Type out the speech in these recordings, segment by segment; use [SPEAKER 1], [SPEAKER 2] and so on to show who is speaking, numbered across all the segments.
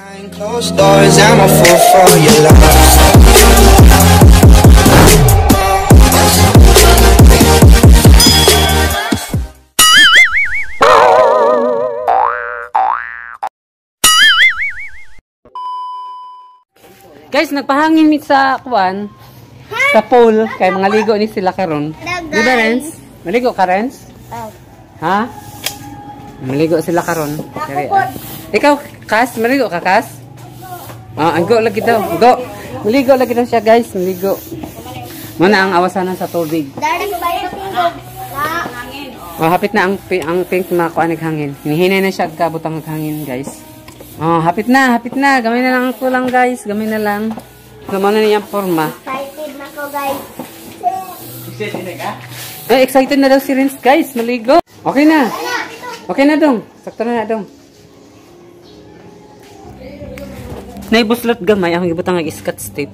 [SPEAKER 1] Behind closed doors, I'm a fool for your love.
[SPEAKER 2] Guys, nagpahangin mi sa kuan sa pool kay mga ligo ni sila karon. Di ba, Renz? Maligo ka, Renz? Ha? Maligo sila karon. Ikaw, Kas, maligo ka, Kas? Ah, go lagi daw. Go. Maligo lagi daw siya, guys. Maligo. Muna ang awasanan sa tubig. Oh, hapit na ang pink na kuan hangin. Hinihinay na siya kabutang hangin, guys. Oh, hapit na, hapit na. Gamay na lang ang kulang, guys. Gamay na lang. Gamay na niyang forma.
[SPEAKER 3] Excited na ko, guys.
[SPEAKER 4] Excited na ka?
[SPEAKER 2] Eh, excited na daw si Renz, guys. Maligo. Okay na. Okay na, dong. Sakto na na, dong. Naibuslot gamay. Ang ibutang ang scotch tape.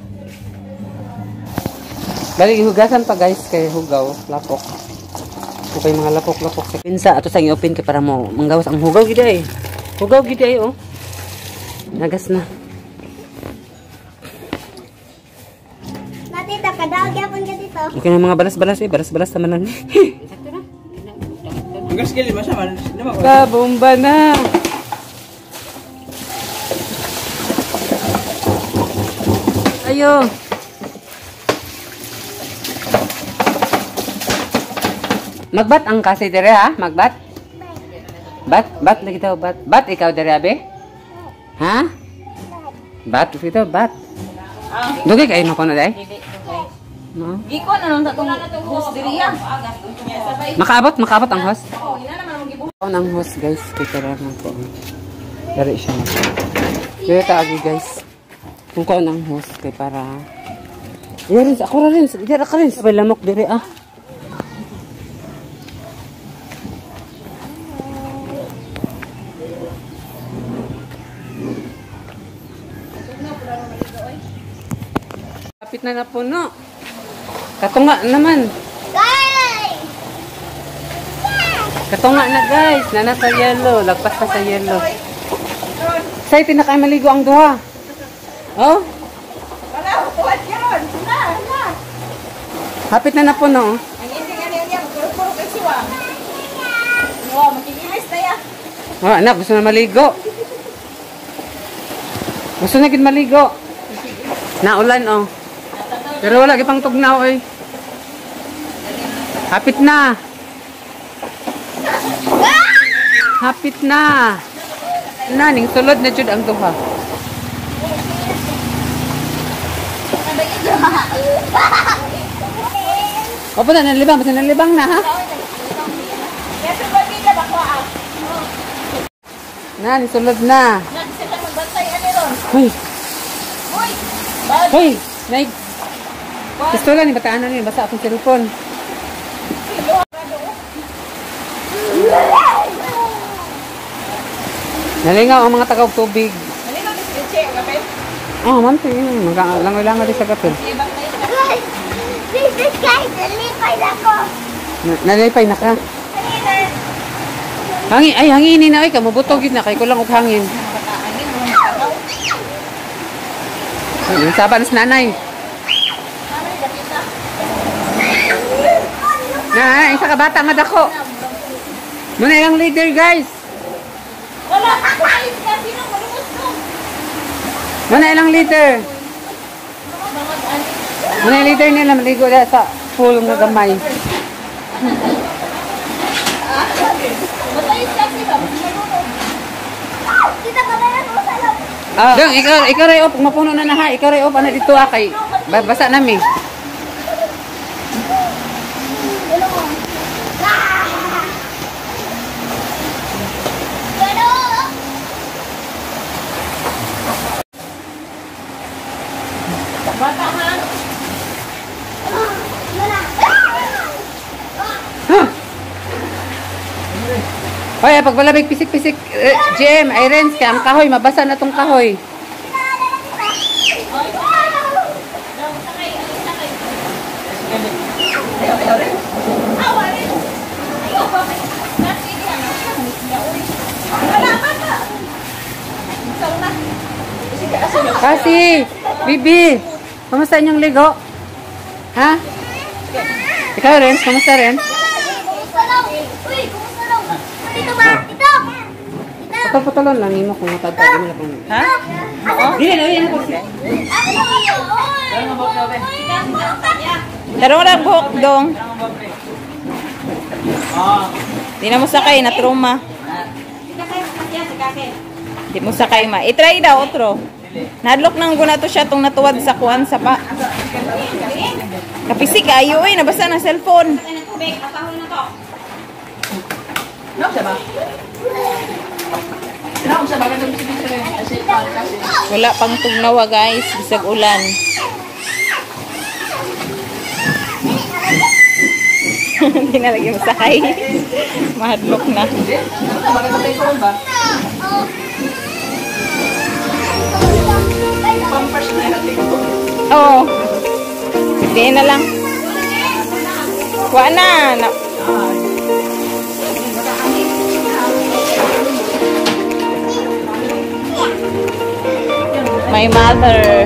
[SPEAKER 2] Balik, hugasan pa, guys. Kay hugaw. Lapok. Okay, mga lapok-lapok. Pinsa, ato sa i-open kay para mo manggawas ang hugaw gid ay. Hugaw gid ay, oh. Nagas na.
[SPEAKER 3] Natita, kadaog yapon ka dito.
[SPEAKER 2] Okay na mga balas-balas eh. Balas-balas naman lang.
[SPEAKER 4] Ang skill ba siya man?
[SPEAKER 2] Kabomba na. Ayo. Magbat ang kasi dire ha? Magbat? Bat? Bat lagi daw, bat. Bat ikaw dire abe? Ha? Bat dito, bat. Dugay kayo na kono day? No.
[SPEAKER 5] Giko na nung tatong host diri ya.
[SPEAKER 2] Makaabot, makaabot ang host. Oh, ang host guys, kay man ko. Dari siya. Diri ta agi guys. Kung ko ang host kay para. Iya rin, ako ra rin, diri ka rin. Sabay lamok diri ah. Kapit na napuno. Katunga naman.
[SPEAKER 3] Guys!
[SPEAKER 2] Katunga na guys. Nana sa yellow. Lagpas pa sa yellow. Excited na kayo maligo ang duha. Oh?
[SPEAKER 5] Wala, kuhat karon. Na, na.
[SPEAKER 2] Hapit na napuno.
[SPEAKER 5] Ang hindi nga niya, puro-puro kay siwa. Wow, makikilis na ya.
[SPEAKER 2] Oh, anak, gusto na maligo. Gusto na gid maligo. Naulan oh. Pero wala gipang tugnaw eh. Hapit na. Hapit na. Naning sulod na jud ang duha. Opo na nalibang, basta nalibang na ha. Na, ning sulod na. Hoy. Hoy, naig. Pistola ni bataan na ni basa akong cellphone. Nalingaw ang mga tagaw tubig.
[SPEAKER 5] Nalingaw ni si Che, kapel.
[SPEAKER 2] Oh, ma'am, tingin langoy-langoy di sa kapel.
[SPEAKER 3] Guys, this is guys, nalipay na ko.
[SPEAKER 2] Nalipay na ka. Hangin, ay hanginin na ay ka mabutog gid na kay kulang og hangin. Saba na si nanay. Na, isa ka bata nga dako. Muna ilang leader, guys.
[SPEAKER 5] Wala,
[SPEAKER 2] muna ilang leader. Muna ilang leader nila maligo na sa pool nga gamay. Ah, dong, ikaw ray op, mapuno na na ha. Ikaw ray op ana dito ah kay basa nami.
[SPEAKER 5] Bata ha.
[SPEAKER 2] Hoy, pagbalabig pisik-pisik GM, ay Renz kay ang kahoy mabasa na tong kahoy. Kasi, Bibi, kamusta inyong ligo? Ha? Ikaw, Renz, kamusta, Renz?
[SPEAKER 3] Kumusta daw? Uy, kumusta daw? Dito ba? Dito!
[SPEAKER 2] Putol-putulon lang nimo kung matagtag mo lang.
[SPEAKER 5] Ha?
[SPEAKER 2] Dili na, dili na.
[SPEAKER 5] Tarong lang buhok dong. Di na mo sakay, na trauma. Di mo sakay ma. I-try daw otro. Nadlok nang guna to siya tong natuwad sa kuan sa pa. Kapisi kayo eh, nabasa ng cellphone. Wala pang tugnawa guys, bisag ulan. Hindi na lagi masakay. Mahadlok na. Oo. Hindi na lang. Kuha na. My mother.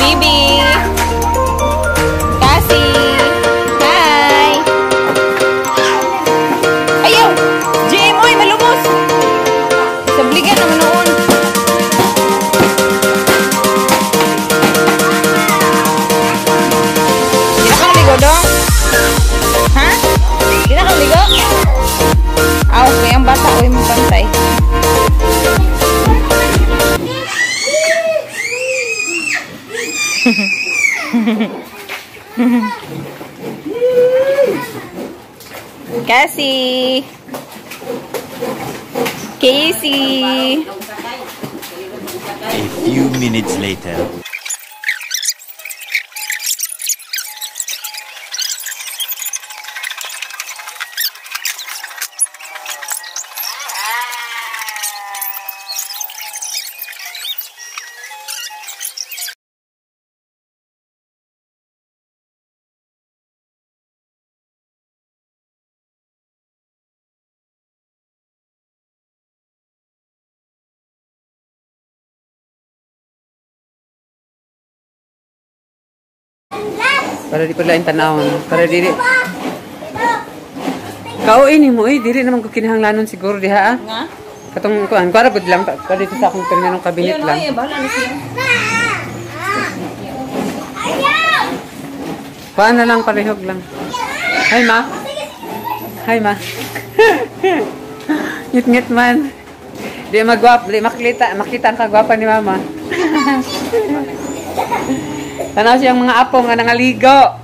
[SPEAKER 5] Bibi. Cassie. Hi. Ayaw. JM, oy, malumos. Sabligan naman noon. Di na kang ligo, dong? Ha? Di na kang ligo? Ah, okay. Ang bata, oy, mabantay. Cassie! Casey!
[SPEAKER 6] A few minutes later.
[SPEAKER 2] Para di pala yung tanawon. Para dili. Kauin mo eh. Dili naman ko kinahanglanon siguro diha ah.
[SPEAKER 5] Nga?
[SPEAKER 2] Katong kuan, kuan gud lang pa dito sa akong terminal cabinet lang.
[SPEAKER 5] Bahala na siya.
[SPEAKER 2] Kuan na lang parehog lang. Hi ma. Hi ma. Ngit-ngit man. Di magwap, di makita, makita ang kagwapa ni mama. Tanaw siyang mga apo nga nangaligo.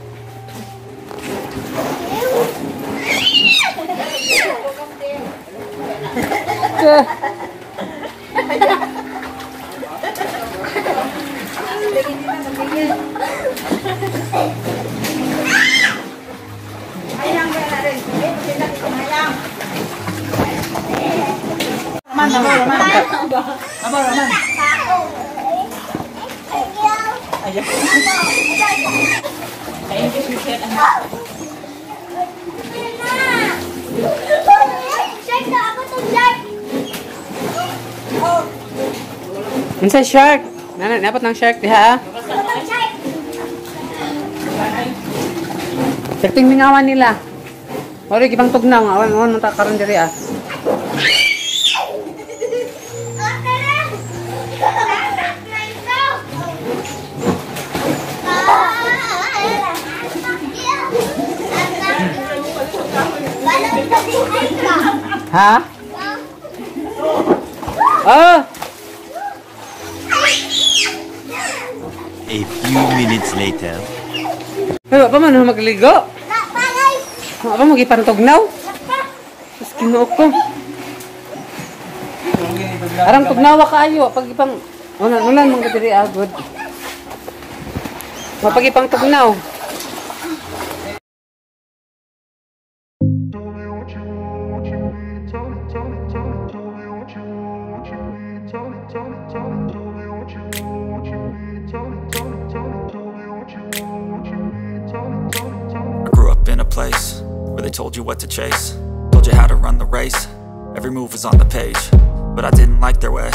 [SPEAKER 2] Unsa shark? Nana, dapat ng shark diha. Sekting mingawan nila. Ori gibang tugnaw nga awan awan man ta karon diri ah. Ha? Oh!
[SPEAKER 6] A few minutes later.
[SPEAKER 2] Ay, pa man magligo. Wa pa magipantugnaw. Mas Ginoo ko. Arang tugnawa kaayo pag ipang ulan ulan man diri agod. Mapagipang tugnaw.
[SPEAKER 7] I grew up in a place where they told you what to chase, told you how to run the race. Every move was on the page, but I didn't like their way.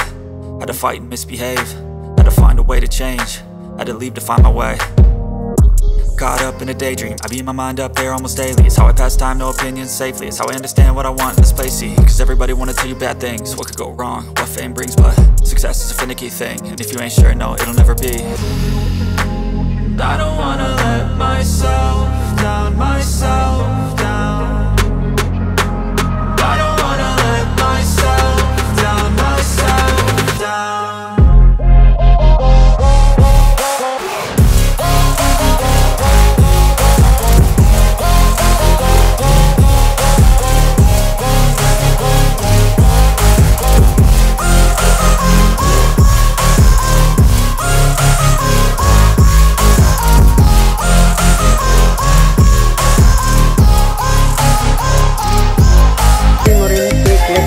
[SPEAKER 7] Had to fight and misbehave, had to find a way to change, had to leave to find my way. Caught up in a daydream, I beat my mind up there almost daily. It's how I pass time, no opinions safely. It's how I understand what I want in this place, see. Cause everybody wanna tell you bad things, what could go wrong, what fame brings, but success is a finicky thing, and if you ain't sure, no, it'll never be. And I don't wanna let myself down, myself down. I don't wanna let myself down, myself down.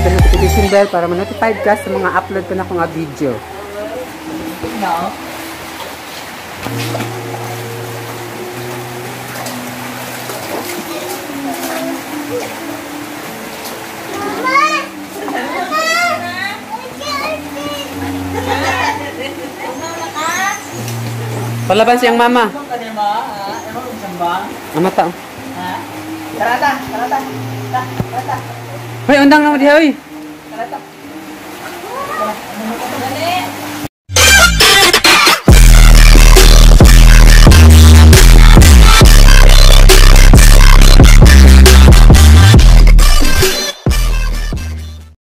[SPEAKER 2] Notification bell para ma-notify ka sa mga upload ko na kong video.
[SPEAKER 4] No.
[SPEAKER 2] Palaban siyang mama. Ama ta.
[SPEAKER 4] Tarata, tarata. Tarata.
[SPEAKER 2] Hoy, undang na mo diha oy.
[SPEAKER 4] Tarata.